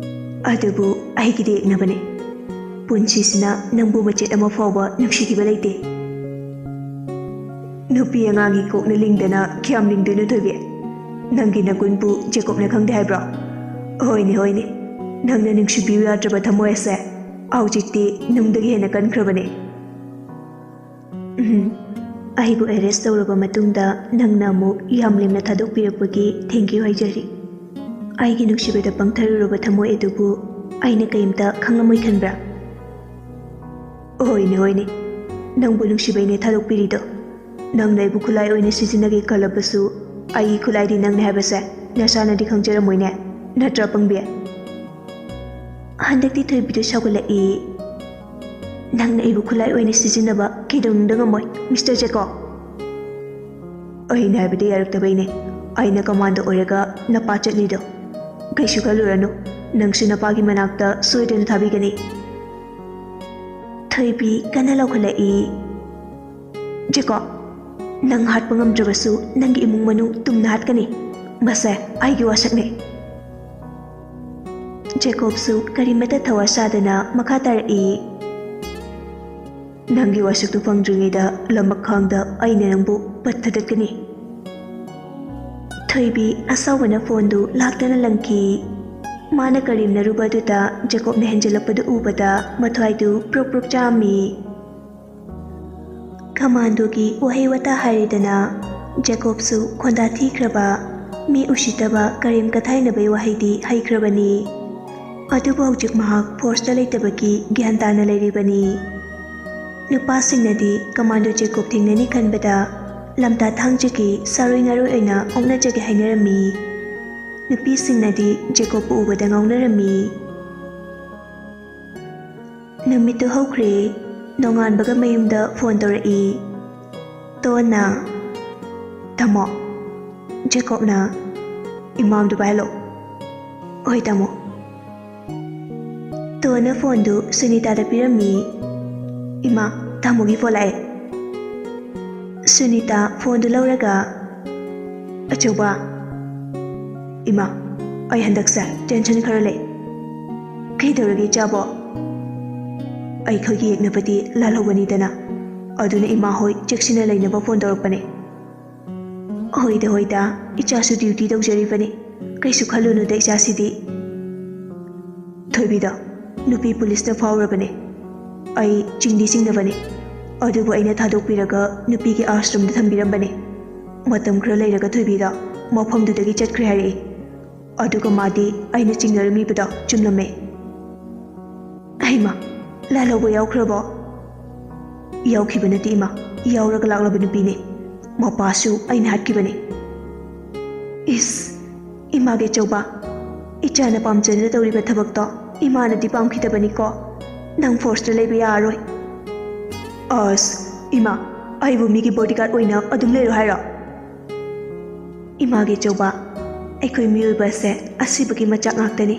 ꯑꯗꯨꯕꯨ ꯑꯩꯒꯤꯗꯤ ꯌꯦꯛꯅꯕꯅꯦ꯫ ꯄꯨꯟꯁꯤꯁꯤꯅ ꯅꯪꯕꯨ ꯃꯆꯦꯠ ꯑꯃ ꯐꯥꯎꯕ ꯅꯨꯡꯁꯤꯈꯤꯕ ꯂꯩꯇꯦ꯫ ꯅꯨꯄꯤ ꯑꯉꯥꯡꯒꯤ ꯀꯣꯛꯅ ꯂꯤꯡꯗꯅ ꯀꯌꯥꯝ ꯂꯤꯡꯗꯣꯏꯅꯣ ꯊꯣꯏꯕꯤ? ꯅꯪꯒꯤ ꯅꯒꯨꯟꯕꯨ ꯖꯦꯀꯣꯕꯅ ꯈꯪꯗꯦ ꯍꯥꯏꯕ꯭ꯔꯣ? ꯍꯣꯏꯅꯦ, ꯍꯣꯏꯅꯦ, ꯅꯪꯅ ꯅꯨꯡꯁꯤꯕꯤꯌꯨ ꯌꯥꯗ꯭ꯔꯕ ꯊꯃꯣꯏ ꯑꯁꯦ ꯍꯧꯖꯤꯛꯇꯤ ꯅꯨꯡꯗꯒꯤ ꯍꯦꯟꯅ ꯀꯟꯈ꯭ꯔꯕꯅꯦ꯫ ꯎꯝ, ꯑꯩꯕꯨ ꯑꯦꯔꯦꯁ ꯇꯧꯔꯕ ꯃꯇꯨꯡꯗ ꯅꯪꯅ ꯑꯃꯨꯛ ꯌꯥꯝ ꯂꯦꯝꯅ ꯊꯥꯗꯣꯛꯄꯤꯔꯛꯄꯒꯤ thank you ꯍꯥꯏꯖꯔꯤ꯫ ꯑꯩꯒꯤ ꯅꯨꯡꯁꯤꯕꯗ ꯄꯪꯊꯔꯨꯔꯕ ꯊꯃꯣꯏ ꯑꯗꯨꯕꯨ ꯑꯩꯅ ꯀꯩꯝꯇ ꯈꯪꯂꯝꯃꯣꯏ ꯈꯟꯕ꯭ꯔꯥ? ꯍꯣꯏꯅꯦ, ꯍꯣꯏꯅꯦ, ꯅꯪꯕꯨ ꯅꯨꯡꯁꯤꯕꯩꯅꯦ ꯊꯥꯗꯣꯛꯄꯤꯔꯤꯗꯣ꯫ ꯅꯪꯅ ꯑꯩꯕꯨ ꯈꯨꯠꯂꯥꯏ ꯑꯣꯏꯅ ꯁꯤꯖꯤꯟꯅꯒꯦ ꯈꯜꯂꯕꯁꯨ ꯑꯩꯒꯤ ꯈꯨꯠꯂꯥꯏꯗꯤ ꯅꯪꯅꯦ ꯍꯥꯏꯕꯁꯦ ꯅꯁꯥꯅꯗꯤ ꯈꯪꯖꯔꯝꯃꯣꯏꯅꯦ, ꯅꯠꯇ꯭ꯔꯥ ꯄꯪꯕꯤ? ꯍꯟꯗꯛꯇꯤ ꯊꯣꯏꯕꯤꯗꯨ ꯁꯥꯎꯒꯠꯂꯛꯏ꯫ ꯅꯪꯅ ꯑꯩꯕꯨ ꯈꯨꯠꯂꯥꯏ ꯑꯣꯏꯅ ꯁꯤꯖꯤꯟꯅꯕ ꯀꯩꯗꯧꯅꯨꯡꯗ ꯉꯝꯃꯣꯏ, ꯃꯤꯁꯇꯔ ꯖꯦꯀꯣ꯫ ꯑꯩꯅ ꯍꯥꯏꯕꯗ ꯌꯥꯔꯛꯇꯕꯩꯅꯦ ꯑꯩꯅ ꯀꯃꯥꯟꯗꯣ ꯑꯣꯏꯔꯒ ꯅꯄꯥ ꯆꯠꯂꯤꯗꯣ꯫ ꯀꯩꯁꯨ ꯈꯜꯂꯨꯔꯅꯨ, ꯅꯪꯁꯨ ꯅꯄꯥꯒꯤ ꯃꯅꯥꯛꯇ ꯁꯣꯏꯗꯅ ꯊꯥꯕꯤꯒꯅꯤ꯫ ꯊꯣꯏꯕꯤ ꯀꯟꯅ ꯂꯥꯎꯈꯠꯂꯛꯏ꯫ ꯖꯦꯀꯣ, ꯅꯪ ꯍꯥꯠꯄ ꯉꯝꯗ꯭ꯔꯕꯁꯨ ꯅꯪꯒꯤ ꯏꯃꯨꯡ ꯃꯅꯨꯡ ꯇꯨꯝꯅ ꯍꯥꯠꯀꯅꯤ꯫ ꯃꯁꯦ ꯑꯩꯒꯤ ꯋꯥꯁꯛꯅꯦ꯫ ꯖꯦꯀꯣꯕꯁꯨ ꯀꯔꯤꯃꯠꯇ ꯊꯋꯥ ꯁꯥꯗꯅ ꯃꯈꯥ ꯇꯥꯔꯛꯏ꯫ ꯅꯪꯒꯤ ꯋꯥꯁꯛꯇꯨ ꯐꯪꯗ꯭ꯔꯤꯉꯩꯗ ꯂꯃꯛ ꯈꯥꯡꯗ ꯑꯩꯅ ꯅꯪꯕꯨ ꯄꯠ ꯊꯥꯗꯠꯀꯅꯤ꯫ ꯊꯣꯏꯕꯤ ꯑꯁꯥꯎꯕꯅ ꯐꯣꯟꯗꯨ ꯂꯥꯛꯇꯅ ꯂꯪꯈꯤ꯫ ꯃꯥꯅ ꯀꯔꯦꯝꯅꯔꯨꯕ ꯑꯗꯨꯗ ꯖꯦꯀꯣꯕꯅ ꯍꯦꯟꯖꯜꯂꯛꯄꯗꯨ ꯎꯕꯗ ꯃꯊ꯭ꯋꯥꯏꯗꯨ ꯄ꯭ꯔꯣꯛ ꯄ꯭ꯔꯣꯛ ꯆꯥꯛꯑꯝꯃꯤ꯫ ꯀꯃꯥꯟꯗꯣꯒꯤ ꯋꯥꯍꯩ ꯋꯥꯇꯥ ꯍꯥꯏꯔꯦꯗꯅ, ꯖꯦꯀꯣꯕꯁꯨ ꯈꯣꯟꯗꯥ ꯊꯤꯈ꯭ꯔꯕ, ꯃꯤ ꯎꯁꯤꯠꯇꯕ ꯀꯔꯦꯝ ꯀꯊꯥꯏꯅꯕꯩ ꯋꯥꯍꯩꯗꯤ ꯍꯩꯈ꯭ꯔꯕꯅꯤ꯫ ꯑꯗꯨꯕꯨ ꯍꯧꯖꯤꯛ ꯃꯍꯥꯛ ꯐꯣꯔꯁꯇ ꯂꯩꯇꯕꯒꯤ ꯒ꯭ꯌꯥꯟ ꯇꯥꯅ ꯂꯩꯔꯤꯕꯅꯤ꯫ ꯅꯨꯄꯥꯁꯤꯡꯅꯗꯤ ꯀꯃꯥꯟꯗꯣ ꯖꯦꯀꯣꯕ ꯊꯦꯡꯅꯅꯤ ꯈꯟꯕꯗ ꯂꯝꯇꯥ ꯊꯥꯡꯖꯒꯤ ꯁꯥꯔꯣꯏ ꯉꯥꯔꯣꯏ ꯑꯣꯏꯅ ꯑꯣꯛꯅꯖꯒꯦ ꯍꯥꯏꯅꯔꯝꯃꯤ꯫ ꯅꯨꯄꯤꯁꯤꯡꯅꯗꯤ ꯖꯦꯀꯣꯕꯄꯨ ꯎꯕꯗ ꯉꯥꯎꯅꯔꯝꯃꯤ꯫ ꯅꯨꯃꯤꯠꯇꯨ ꯍꯧꯈ꯭ꯔꯦ꯫ ꯅꯣꯡꯉꯥꯟꯕꯒ ꯃꯌꯨꯝꯗ ꯐꯣꯟ ꯇꯧꯔꯛꯏ꯫ ꯇꯣꯟꯅ, "ꯇꯥꯃꯣ, ꯖꯦꯀꯣꯕꯅ ꯏꯃꯥꯝꯗꯨ ꯄꯥꯏꯍꯜꯂꯣ꯫" "ꯍꯣꯏ ꯇꯥꯃꯣ꯫" ꯇꯣꯟꯅ ꯐꯣꯟꯗꯨ ꯁꯨꯅꯤꯇꯥꯗ ꯄꯤꯔꯝꯃꯤ꯫ "ꯏꯃꯥ, ꯇꯥꯃꯣꯒꯤ ꯐꯣꯟ ꯂꯥꯛꯑꯦ꯫" ꯁꯨꯅꯤꯇꯥ ꯐꯣꯟꯗꯨ ꯂꯧꯔꯒ, "ꯑꯆꯧꯕ꯫" "ꯏꯃꯥ, ꯑꯩ ꯍꯟꯗꯛꯁꯦ ꯇꯦꯟꯁꯟ ꯈꯔ ꯂꯩ꯫" "ꯀꯩꯗꯧꯔꯒꯦ ꯏꯆꯥꯕꯣ?" "ꯑꯩꯈꯣꯏꯒꯤ ꯌꯦꯛꯅꯕꯗꯤ ꯂꯥꯜꯍꯧꯕꯅꯤꯗꯅ, ꯑꯗꯨꯅ ꯏꯃꯥ ꯍꯣꯏ ꯆꯦꯛꯁꯤꯟꯅ ꯂꯩꯅꯕ ꯐꯣꯟ ꯇꯧꯔꯛꯄꯅꯦ꯫" "ꯍꯣꯏꯗ ꯍꯣꯏꯗ, ꯏꯆꯥꯁꯨ ꯗ꯭ꯌꯨꯇꯤ ꯇꯧꯖꯔꯤꯕꯅꯤ, ꯀꯩꯁꯨ ꯈꯜꯂꯨꯅꯨꯗ ꯏꯆꯥꯁꯤꯗꯤ꯫" "ꯊꯣꯏꯕꯤꯗꯣ ꯅꯨꯄꯤ ꯄꯨꯂꯤꯁꯇ ꯐꯥꯎꯔꯕꯅꯦ꯫ ꯑꯩ ꯆꯤꯡꯗꯤ ꯆꯤꯡꯅꯕꯅꯦ, ꯑꯗꯨꯕꯨ ꯑꯩꯅ ꯊꯥꯗꯣꯛꯄꯤꯔꯒ ꯅꯨꯄꯤꯒꯤ ꯑꯥꯁ꯭ꯔꯝꯗ ꯊꯝꯕꯤꯔꯝꯕꯅꯦ꯫ ꯃꯇꯝ ꯈꯔ ꯂꯩꯔꯒ ꯊꯣꯏꯕꯤꯗꯣ ꯃꯐꯝꯗꯨꯗꯒꯤ ꯆꯠꯈ꯭ꯔꯦ ꯍꯥꯏꯔꯛꯏ꯫ ꯑꯗꯨꯒ ꯃꯥꯗꯤ ꯑꯩꯅ ꯆꯤꯡꯅꯔꯝꯃꯤꯕꯗꯣ ꯆꯨꯝꯂꯝꯃꯦ꯫" "ꯍꯩꯃꯥ, ꯂꯥꯜꯍꯧꯕ ꯌꯥꯎꯈ꯭ꯔꯕꯣ?" "ꯌꯥꯎꯈꯤꯕ ꯅꯠꯇꯦ ꯏꯃꯥ, ꯌꯥꯎꯔꯒ ꯂꯥꯛꯂꯕ ꯅꯨꯄꯤꯅꯦ꯫ ꯃꯄꯥꯁꯨ ꯑꯩꯅ ꯍꯥꯠꯈꯤꯕꯅꯦ꯫" "ꯏꯁ, ꯏꯃꯥꯒꯤ ꯑꯆꯧꯕ, ꯏꯆꯥꯅ ꯄꯥꯝꯖꯅ ꯇꯧꯔꯤꯕ ꯊꯕꯛꯇꯣ ꯏꯃꯥꯅꯗꯤ ꯄꯥꯝꯈꯤꯗꯕꯅꯤꯀꯣ꯫ ꯅꯪ ꯐꯣꯔꯁꯇ ꯂꯩꯕ ꯌꯥꯔꯔꯣꯏ꯫" "ꯑꯁ, ꯏꯃꯥ, ꯑꯩꯕꯨ ꯃꯤꯒꯤ ꯕꯣꯗꯤꯒꯥꯔꯗ ꯑꯣꯏꯅ ꯑꯗꯨꯝ ꯂꯩꯔꯣ ꯍꯥꯏꯔꯣ?" "ꯏꯃꯥꯒꯤ ꯑꯆꯧꯕ, ꯑꯩꯈꯣꯏ ꯃꯤꯑꯣꯏꯕ ꯑꯁꯦ ꯑꯁꯤꯕꯒꯤ ꯃꯆꯥꯛ ꯉꯥꯛꯇꯅꯤ꯫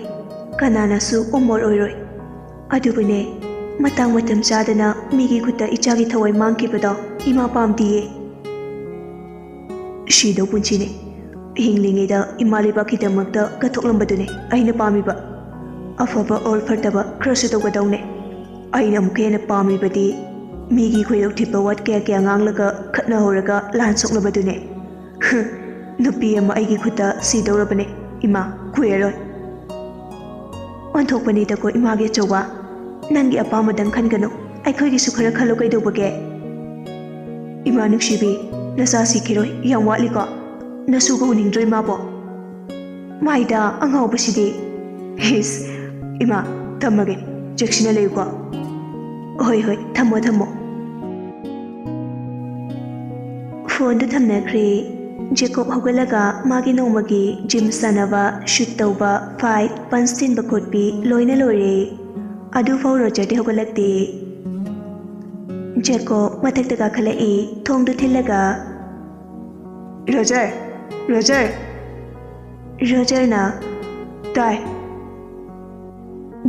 ꯀꯅꯥꯅꯁꯨ ꯑꯃꯣꯔ ꯑꯣꯏꯔꯣꯏ꯫ ꯑꯗꯨꯕꯨꯅꯦ, ꯃꯇꯥꯡ ꯃꯇꯝ ꯆꯥꯗꯅ ꯃꯤꯒꯤ ꯈꯨꯠꯇ ꯏꯆꯥꯒꯤ ꯊꯋꯥꯏ ꯃꯥꯡꯈꯤꯕꯗꯣ ꯏꯃꯥ ꯄꯥꯝꯗꯤꯌꯦ꯫ ꯁꯤꯗꯧ ꯄꯨꯟꯁꯤꯅꯦ꯫ ꯍꯤꯡꯂꯤꯉꯩꯗ ꯏꯃꯥ ꯂꯩꯕꯥꯛꯀꯤꯗꯃꯛꯇ ꯀꯠꯊꯣꯛꯂꯝꯕꯗꯨꯅꯦ ꯑꯩꯅ ꯄꯥꯝꯃꯤꯕ꯫ ꯑꯐꯕ or ꯐꯠꯇꯕ ꯈꯔꯁꯨ ꯇꯧꯒꯗꯧꯅꯦ꯫ ꯑꯩꯅ ꯑꯃꯨꯛꯀ ꯍꯦꯟꯅ ꯄꯥꯝꯃꯤꯕꯗꯤ ꯃꯤꯒꯤ ꯈꯣꯏꯗꯧ ꯊꯤꯠꯄ ꯋꯥ ꯀꯌꯥ ꯀꯌꯥ ꯉꯥꯡꯂꯒ ꯈꯠꯅꯍꯧꯔꯒ ꯂꯥꯟ ꯁꯣꯛꯅꯕꯗꯨꯅꯦ꯫" "ꯍ, ꯅꯨꯄꯤ ꯑꯃ ꯑꯩꯒꯤ ꯈꯨꯠꯇ ꯁꯤꯗꯧꯔꯕꯅꯦ, ꯏꯃꯥ, ꯀꯨꯏꯔꯔꯣꯏ꯫ ꯑꯣꯟꯊꯣꯛꯄꯅꯤꯗꯀꯣ, ꯏꯃꯥꯒꯤ ꯑꯆꯧꯕ꯫ ꯅꯪꯒꯤ ꯑꯄꯥꯝꯕꯗꯪ ꯈꯟꯒꯅꯨ, ꯑꯩꯈꯣꯏꯒꯤꯁꯨ ꯈꯔ ꯈꯜꯂꯣ ꯀꯩꯗꯧꯕꯒꯦ? ꯏꯃꯥ ꯅꯨꯡꯁꯤꯕꯤ, ꯅꯆꯥ ꯁꯤꯈꯤꯔꯣꯏ, ꯌꯥꯝ ꯋꯥꯠꯂꯤꯀꯣ꯫ ꯅꯁꯨꯒ ꯎꯅꯤꯡꯗ꯭ꯔꯣ ꯏꯃꯥꯕꯣ? ꯃꯥꯏꯗ ꯑꯉꯥꯎꯕꯁꯤꯗꯤ꯫ ꯍꯤꯁ, ꯏꯃꯥ, ꯊꯝꯃꯒꯦ, ꯆꯦꯛꯁꯤꯟꯅ ꯂꯩꯌꯨꯀꯣ꯫ ꯍꯣꯏ, ꯍꯣꯏ, ꯊꯝꯃꯣ, ꯊꯝꯃꯣ꯫ ꯐꯣꯟꯗꯨ ꯊꯝꯅꯈ꯭ꯔꯦ꯫ ꯖꯦꯀꯣꯕ ꯍꯧꯒꯠꯂꯒ ꯃꯥꯒꯤ ꯅꯣꯡꯃꯒꯤ ꯖꯤꯝ ꯁꯥꯟꯅꯕ, ꯁꯨꯠ ꯇꯧꯕ, ꯐꯥꯏꯠ, ꯄꯟꯁ ꯊꯤꯟꯕ ꯈꯣꯠꯄꯤ ꯂꯣꯏꯅ ꯂꯣꯏꯔꯦ꯫ ꯑꯗꯨꯐꯥꯎ ꯔꯣꯖꯔꯗꯤ ꯍꯧꯒꯠꯂꯛꯇꯦ꯫ ꯖꯦꯀꯣꯕ ꯃꯊꯛꯇ ꯀꯥꯈꯠꯂꯛꯏ, ꯊꯣꯡꯗꯨ ꯊꯤꯜꯂꯒ, "ꯔꯣꯖꯔ! ꯔꯣꯖꯔ!" ꯔꯣꯖꯔꯅ, "ꯇꯥꯏ꯫"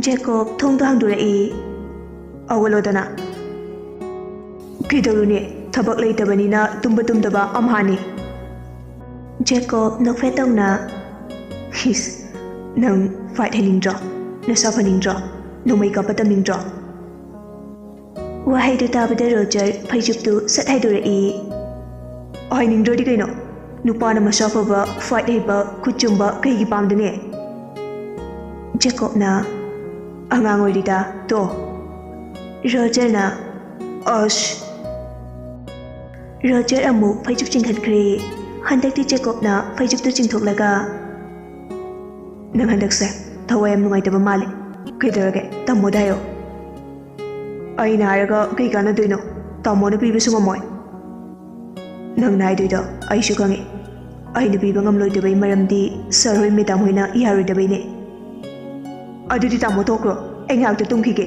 ꯖꯦꯀꯣꯕ ꯊꯣꯡꯗꯣ ꯍꯥꯡꯗꯣꯔꯛꯏ꯫ "ꯍꯧꯒꯠꯂꯣꯗꯅ꯫" "ꯀꯩꯗꯧꯔꯨꯅꯤ? ꯊꯕꯛ ꯂꯩꯇꯕꯅꯤꯅ ꯇꯨꯝꯕ ꯇꯨꯝꯗꯕ ꯑꯝꯍꯥꯅꯤ꯫" ꯖꯦꯀꯣꯕ ꯅꯣꯛꯐꯦꯠ ꯇꯧꯅ, "ꯍꯤꯁ, ꯅꯪ ꯐꯥꯏꯠ ꯍꯩꯅꯤꯡꯗ꯭ꯔꯣ? ꯅꯁꯥ ꯐꯅꯤꯡꯗ꯭ꯔꯣ? ꯅꯣꯡꯃꯩ ꯀꯥꯞꯄ ꯇꯝꯅꯤꯡꯗ꯭ꯔꯣ?" ꯋꯥꯍꯩꯗꯨ ꯇꯥꯕꯗ ꯔꯣꯖꯔ ꯐꯩꯖꯨꯞꯇꯨ ꯁꯠ ꯍꯥꯏꯗꯣꯔꯛꯏ꯫ "ꯍꯩꯅꯤꯡꯗ꯭ꯔꯗꯤ ꯀꯩꯅꯣ? ꯅꯨꯄꯥꯅ ꯃꯁꯥ ꯐꯕ, ꯐꯥꯏꯠ ꯍꯩꯕ, ꯈꯨꯠ ꯆꯨꯝꯕ ꯀꯩꯒꯤ ꯄꯥꯝꯗꯅꯤ?" ꯖꯦꯀꯣꯕꯅ, "ꯑꯉꯥꯡ ꯑꯣꯏꯔꯤꯗ, ꯇꯣ꯫" ꯔꯣꯖꯔꯅ, "ꯑꯁ!" ꯔꯣꯖꯔ ꯑꯃꯨꯛ ꯐꯩꯖꯨꯞ ꯆꯤꯡꯈꯠꯈ꯭ꯔꯦ꯫ ꯍꯟꯗꯛꯇꯤ ꯖꯦꯀꯣꯕꯅ ꯐꯩꯖꯨꯞꯇꯨ ꯆꯤꯡꯊꯣꯛꯂꯒ, "ꯅꯪ ꯍꯟꯗꯛꯁꯦ ꯊꯋꯥꯏ ꯌꯥꯝ ꯅꯨꯡꯉꯥꯏꯇꯕ ꯃꯥꯜꯂꯦ꯫ ꯀꯩꯗꯧꯔꯒꯦ? ꯇꯥꯃꯣꯗ ꯍꯥꯏꯌꯣ꯫" "ꯑꯩꯅ ꯍꯥꯏꯔꯒ ꯀꯩ ꯀꯥꯟꯅꯗꯣꯏꯅꯣ? ꯇꯥꯃꯣꯅ ꯄꯤꯕꯁꯨ ꯉꯝꯃꯣꯏ꯫" "ꯅꯪꯅ ꯍꯥꯏꯗꯣꯏꯗꯣ ꯑꯩꯁꯨ ꯈꯪꯉꯤ꯫ ꯑꯩꯅ ꯄꯤꯕ ꯉꯝꯂꯣꯏꯗꯕꯩ ꯃꯔꯝꯗꯤ ꯁꯥꯔ ꯍꯣꯏ, ꯃꯦꯗꯥꯝ ꯍꯣꯏꯅ ꯌꯥꯔꯣꯏꯗꯕꯩꯅꯦ꯫" "ꯑꯗꯨꯗꯤ ꯇꯥꯃꯣ ꯊꯣꯛꯈ꯭ꯔꯣ, ꯑꯩ ꯉꯥꯏꯍꯥꯛꯇ ꯇꯨꯝꯈꯤꯒꯦ꯫"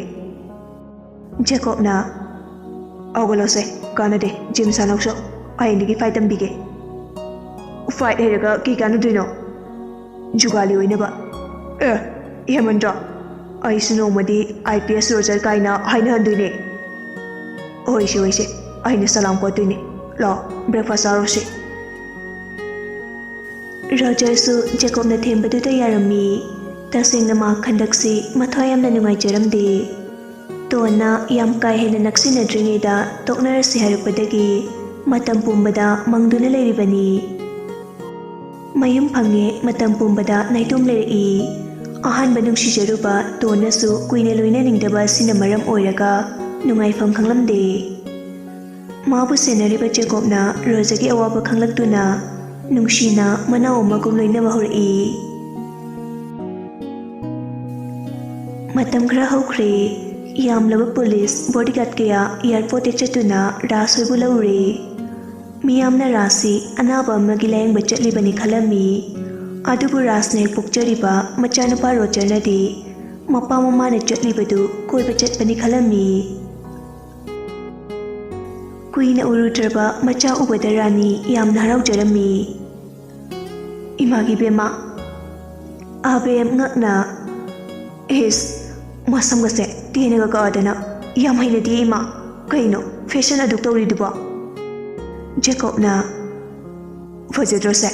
ꯖꯦꯀꯣꯕꯅ, "ꯍꯧꯒꯠꯂꯣꯁꯦ, ꯀꯥꯟꯅꯗꯦ, ꯖꯤꯝ ꯁꯥꯟꯅꯧꯁꯣ, ꯍꯌꯦꯡꯗꯒꯤ ꯐꯥꯏꯠ ꯇꯝꯕꯤꯒꯦ꯫" "ꯐꯥꯏꯠ ꯍꯩꯔꯒ ꯀꯩ ꯀꯥꯟꯅꯗꯣꯏꯅꯣ? ꯖꯨꯒꯥꯂꯤ ꯑꯣꯏꯅꯕ꯫" "ꯑꯦ, ꯍꯦꯃꯟꯗ꯭ꯔꯣ? ꯑꯩꯁꯨ ꯅꯣꯡꯃꯗꯤ ꯑꯥꯏ ꯄꯤ ꯑꯦꯁ ꯔꯣꯖꯔ ꯀꯥꯏꯅ ꯍꯥꯏꯅꯍꯟꯗꯣꯏꯅꯦ꯫" "ꯍꯣꯏꯁꯦ, ꯍꯣꯏꯁꯦ, ꯑꯩꯅ ꯁꯂꯥꯝ ꯀꯣꯠꯇꯣꯏꯅꯦ꯫ ꯂꯥꯛꯑꯣ, ꯕ꯭ꯔꯦꯛꯐꯥꯁ ꯆꯥꯔꯨꯁꯦ꯫" ꯔꯣꯖꯔꯁꯨ ꯖꯦꯀꯣꯕꯅ ꯊꯦꯝꯕꯗꯨꯗ ꯌꯥꯔꯝꯃꯤ꯫ ꯇꯁꯦꯡꯅ ꯃꯍꯥꯛ ꯍꯟꯗꯛꯁꯤ ꯃꯊ꯭ꯋꯥꯏ ꯌꯥꯝꯅ ꯅꯨꯡꯉꯥꯏꯖꯔꯝꯗꯦ꯫ ꯇꯣꯟꯅ ꯌꯥꯝ ꯀꯥ ꯍꯦꯟꯅ ꯅꯛꯁꯤꯟꯅꯗ꯭ꯔꯤꯉꯩꯗ ꯇꯣꯛꯅꯔꯁꯤ ꯍꯥꯏꯔꯛꯄꯗꯒꯤ ꯃꯇꯝ ꯄꯨꯝꯕꯗ ꯃꯪꯗꯨꯅ ꯂꯩꯔꯤꯕꯅꯤ꯫ ꯃꯌꯨꯝ ꯐꯪꯉꯦ, ꯃꯇꯝ ꯄꯨꯝꯕꯗ ꯅꯥꯏꯇꯣꯝ ꯂꯩꯔꯛꯏ꯫ ꯑꯍꯥꯟꯕ ꯅꯨꯡꯁꯤꯖꯔꯨꯕ ꯇꯣꯟꯅꯁꯨ ꯀꯨꯏꯅ ꯂꯣꯏꯅꯅꯤꯡꯗꯕ ꯑꯁꯤꯅ ꯃꯔꯝ ꯑꯣꯏꯔꯒ ꯅꯨꯡꯉꯥꯏꯐꯝ ꯈꯪꯂꯝꯗꯦ꯫ ꯃꯥꯕꯨ ꯁꯦꯟꯅꯔꯤꯕ ꯖꯦꯀꯣꯕꯅ ꯔꯣꯖꯔꯒꯤ ꯑꯋꯥꯕ ꯈꯪꯂꯛꯇꯨꯅ ꯅꯨꯡꯁꯤꯅ ꯃꯅꯥꯎ ꯑꯃꯒꯨꯝ ꯂꯣꯏꯅꯕ ꯍꯧꯔꯛꯏ꯫ ꯃꯇꯝ ꯈꯔ ꯍꯧꯈ꯭ꯔꯦ꯫ ꯌꯥꯝꯂꯕ ꯄꯨꯂꯤꯁ ꯕꯣꯗꯤꯒꯥꯔꯗ ꯀꯌꯥ ꯑꯦꯌꯥꯔꯄꯣꯔꯠꯇ ꯆꯠꯇꯨꯅ ꯔꯥꯖ ꯍꯣꯏꯕꯨ ꯂꯧꯔꯦ꯫ ꯃꯤꯌꯥꯝꯅ ꯔꯥꯖꯁꯤ ꯑꯅꯥꯕ ꯑꯃꯒꯤ ꯂꯥꯌꯦꯡꯕ ꯆꯠꯂꯤꯕꯅꯤ ꯈꯜꯂꯝꯃꯤ꯫ ꯑꯗꯨꯕꯨ ꯔꯥꯖꯅ ꯍꯦꯛ ꯄꯣꯛꯆꯔꯤꯕ ꯃꯆꯥꯅꯨꯄꯥ ꯔꯣꯖꯔꯅꯗꯤ ꯃꯄꯥ ꯃꯃꯥꯅ ꯆꯠꯂꯤꯕꯗꯨ ꯀꯣꯏꯕ ꯆꯠꯄꯅꯤ ꯈꯜꯂꯝꯃꯤ꯫ ꯀꯨꯏꯅ ꯎꯔꯨꯗ꯭ꯔꯕ ꯃꯆꯥ ꯎꯕꯗ ꯔꯥꯅꯤ ꯌꯥꯝꯅ ꯍꯔꯥꯎꯖꯔꯝꯃꯤ꯫ "ꯏꯃꯥꯒꯤ ꯕꯦꯝꯃ!" ꯑꯕꯦꯝ ꯉꯛꯅ, "ꯏꯁ, ꯃꯁꯝꯒꯁꯦ ꯇꯦꯟꯅꯒ ꯀꯛꯑꯗꯅ, ꯌꯥꯝ ꯍꯩꯅꯗꯦ ꯏꯃꯥ꯫ ꯀꯩꯅꯣ ꯐꯦꯁꯟ ꯑꯗꯨꯛ ꯇꯧꯔꯤꯗꯨꯕꯣ?" ꯖꯦꯀꯣꯕꯅ, "ꯐꯖꯗ꯭ꯔꯣꯁꯦ?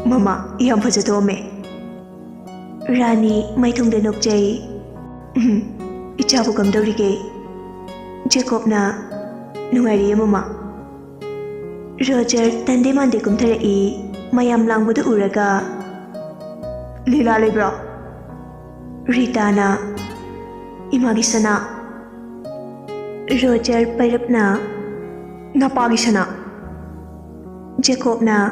ꯃꯃꯥ, ꯌꯥꯝ ꯐꯖꯊꯣꯛꯑꯝꯃꯦ꯫" ꯔꯥꯅꯤ ꯃꯥꯏꯊꯣꯡꯗ ꯅꯣꯛꯆꯩ꯫ "ꯎꯝ, ꯏꯆꯥꯕꯨ ꯀꯝꯗꯧꯔꯤꯒꯦ?" ꯖꯦꯀꯣꯕꯅ, "ꯅꯨꯡꯉꯥꯏꯔꯤꯌꯦ ꯃꯃꯥ꯫" ꯔꯣꯖꯔ ꯇꯟꯗꯦ ꯃꯥꯟꯗꯦ ꯀꯨꯝꯊꯔꯛꯏ꯫ ꯃꯌꯥꯝ ꯂꯥꯡꯕꯗꯨ ꯎꯔꯒ, "ꯂꯤꯂꯥ ꯂꯩꯕ꯭ꯔꯣ?" ꯔꯤꯇꯥꯅ, "ꯏꯃꯥꯒꯤ ꯁꯅꯥ꯫" ꯔꯣꯖꯔ ꯄꯩꯔꯞꯅ, "ꯅꯄꯥꯒꯤ ꯁꯅꯥ?" ꯖꯦꯀꯣꯕꯅ,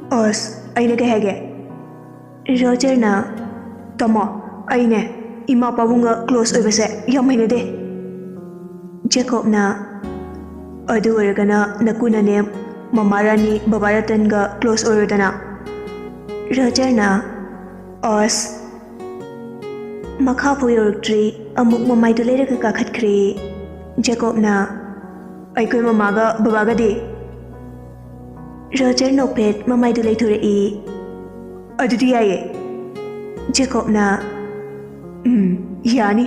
"ꯑꯁ, ꯑꯩꯅ ꯀꯩ ꯍꯥꯏꯒꯦ?" ꯔꯣꯖꯔꯅ, "ꯇꯥꯃꯣ, ꯑꯩꯅꯦ ꯏꯃꯥ ꯄꯥꯕꯨꯡꯒ ꯀ꯭ꯂꯣꯁ ꯑꯣꯏꯕꯁꯦ ꯌꯥꯝ ꯍꯩꯅꯗꯦ꯫" ꯖꯦꯀꯣꯕꯅ, "ꯑꯗꯨ ꯑꯣꯏꯔꯒꯅ ꯅꯀꯨꯅꯅꯦ ꯃꯃꯥ ꯔꯥꯅꯤ, ꯕꯕꯥ ꯔꯇꯟꯒ ꯀ꯭ꯂꯣꯁ ꯑꯣꯏꯔꯣꯗꯅ꯫" ꯔꯣꯖꯔꯅ, "ꯑꯁ!" ꯃꯈꯥ ꯐꯥꯎ ꯌꯧꯔꯛꯇ꯭ꯔꯤ, ꯑꯃꯨꯛ ꯃꯃꯥꯏꯗꯨ ꯂꯩꯔꯒ ꯀꯥꯈꯠꯈ꯭ꯔꯦ꯫ ꯖꯦꯀꯣꯕꯅ, "ꯑꯩꯈꯣꯏ ꯃꯃꯥꯒ ꯕꯕꯥꯒꯗꯤ?" ꯔꯣꯖꯔ ꯅꯣꯛꯐꯦꯠ ꯃꯃꯥꯏꯗꯨ ꯂꯩꯊꯣꯔꯛꯏ꯫ "ꯑꯗꯨꯗꯤ ꯌꯥꯏꯌꯦ꯫" ꯖꯦꯀꯣꯕꯅ, "ꯎꯝ, ꯌꯥꯅꯤ,